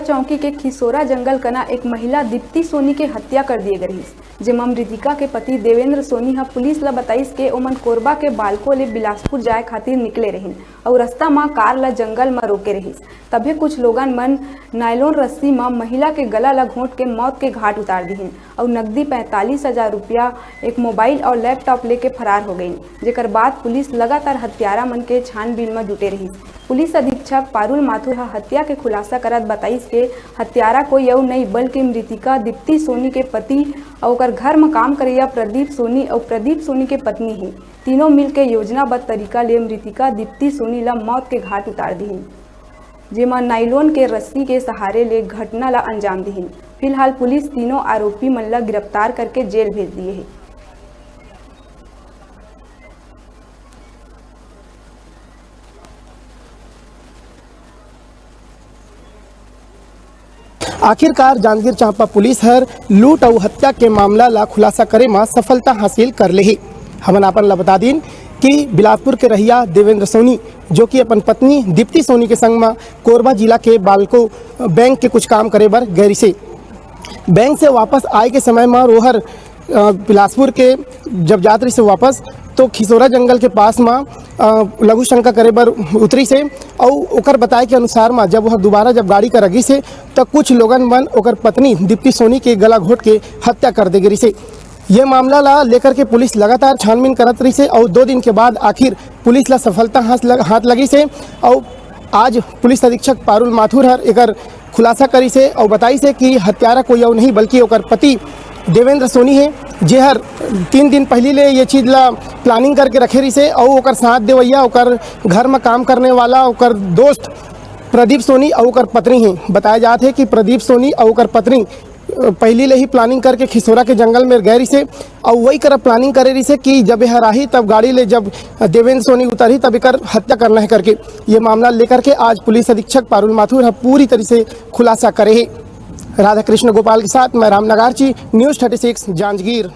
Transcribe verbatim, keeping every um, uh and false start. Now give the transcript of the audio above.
चौकी के खिसोरा जंगल कना एक महिला दीप्ति सोनी के हत्या कर दिए गए रहिस, जेमा मृतिका के पति देवेंद्र सोनी ह पुलिस ल बताइस के ओमन कोरबा के बालको ले बिलासपुर जाए खातिर निकले रहिन अउ रस्ता म कार ल जंगल म रोके रहिस। तभे कुछ लोगन मन नायलॉन रस्सी म महिला के गला ल घोंट के मौत के घाट उतार दिहिन अउ नकदी पैंतालीस हजार रुपया, एक मोबाइल अउ लैपटॉप लेके फरार हो गइन, जेकर बाद पुलिस लगातार हत्यारा मन के छानबीन म जुटे रहिस। पुलिस अधीक्षक पारुल माथुर ह हत्या के खुलासा करत बताइस के हत्यारा कोई अउ नइ, बल्कि मृतिका दीप्ति सोनी के पति अउ ओकर घर म काम करइया प्रदीप सोनी अउ प्रदीप सोनी के पत्नी हे। तीनों मिल के योजनाबद्ध तरीका ले मृतिका दीप्ति सोनी ल मौत के घाट उतार दिहिन, जेमा नाइलोन के रस्सी के सहारे ले घटना ल अंजाम दिहिन। फिलहाल पुलिस तीनों आरोपी मन ल गिरफ्तार करके जेल भेज दिए हे। आखिरकार जांजगीर चांपा पुलिस हर लूट अउ हत्या के मामला ला खुलासा करे म सफलता हासिल कर लेही। हमन आपन ला बता दिन कि बिलासपुर के रहइया देवेंद्र सोनी, जो कि अपन पत्नी दीप्ति सोनी के संग म कोरबा जिला के बालको बैंक के कुछ काम करे बर गए रिसे, बैंक से वापस आए के समय म ओहर, अ, बिलासपुर के जब जात रहिसे वापस, तो खिसोरा जंगल के पास म, अ, लघु शंका करे बर उतरिसे अउ ओकर बताए के अनुसार म जब ओहर दोबारा जब गाड़ी कर अगिसे, त कुछ लोगन मन ओकर पत्नी दीप्ति सोनी के गला घोट के हत्या कर दे गे रिसे। ये मामला ला लेकर के पुलिस लगातार छानबीन करत रहिसे अउ दो दिन के बाद आखिर पुलिस ला सफलता हाथ लग-, हाथ लगिसे अउ आज पुलिस अधीक्षक पारुल माथुर हर एकर खुलासा करिसे अउ बताइसे कि हत्यारा कोई अउ नहीं, बल्कि ओकर पति देवेंद्र सोनी हे, जेहर तीन दिन पहिली ले ये चीज ला प्लानिंग करके रखे रिसे अउ ओकर साथ देवइया, ओकर घर म काम करने वाला ओकर दोस्त प्रदीप सोनी अउ ओकर पत्नी हे। बताया जात हे कि प्रदीप सोनी अउ ओकर पत्नी, अ, पहिली ले ही प्लानिंग करके खिसोरा के जंगल में गए रिसे अउ वही करा प्लानिंग करे रिसे कि जब एहर आही तब गाड़ी ले जब देवेंद्र सोनी उतरही तब एकर हत्या करना है करके ये मामला लेकर के आज पुलिस अधीक्षक पारुल माथुर ह पूरी तरीके से खुलासा करे हे। राधाकृष्ण गोपाल के साथ मैं Ram नगारची, News Thirty Six Janjgir.